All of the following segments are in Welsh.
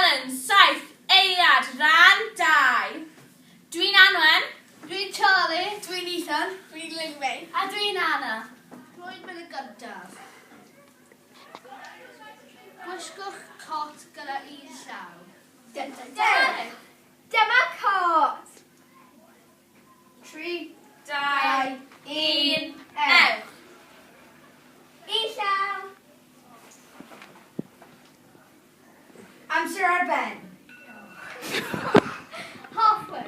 Sialens 7 eiliad rhan 2. Dwi'n Anwen. Dwi'n Charlie. Dwi'n Ethan. Dwi'n Lingwei. A dwi'n Anna. Rwy'n mynd yn gyntaf. Gwisgwch cot gyda un llaw. Dun, dun, dun. Dyma cot. 3, 2, 1, ewch. Un llaw. Amser ar ben. Halfway.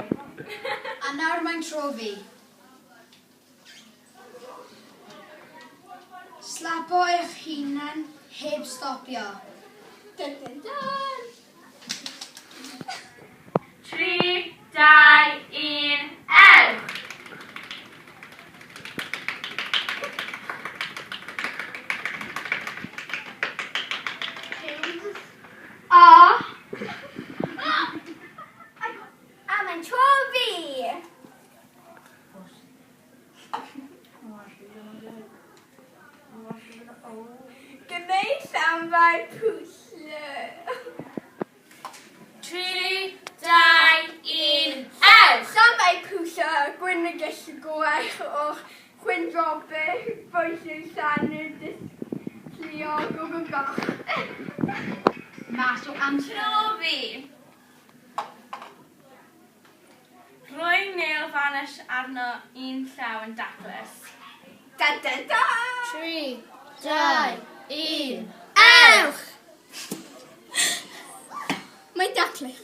A nawr mae'n tro fi. Slapo eich hunan heb stopio. Dun, dun, dun. 3, 2, 1, ewch. A. A mae'n tro fi. Gwneud llanfau pwll. 3, 2, 1, ewch! Llanfau pwll gwyn y gell gwech o'ch chwyn drobe, boes yn llan y disglio gogo goch. Mas o amser. Tro fi. Rhoi nail varnish arno un llaw yn daclus. Da da da! 3, 2, 1. Ewch! Mae'n daclus.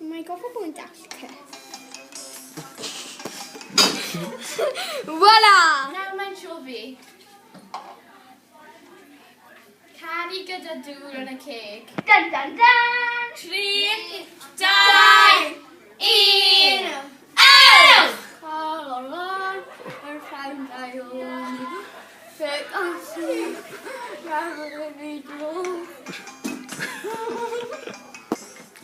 Mae'n gofod bod yn daclus. Voila! Nawr mae'n tro fi. Canu gyda dŵr yn y ceg. Dun dun dun! 3, 2, 1, ewch! Caroline, her friend I own. Sick on sleep, never be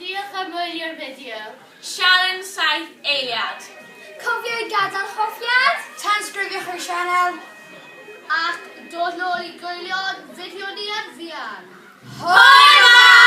Diolch am wylio'r fideo. Sialens 7 eiliad. Cofio i gadael hoffiad. Tanysgrifiwch i'r sianel. Ac dod nôl i gwylio fideo ni yn fuan. Hwyl!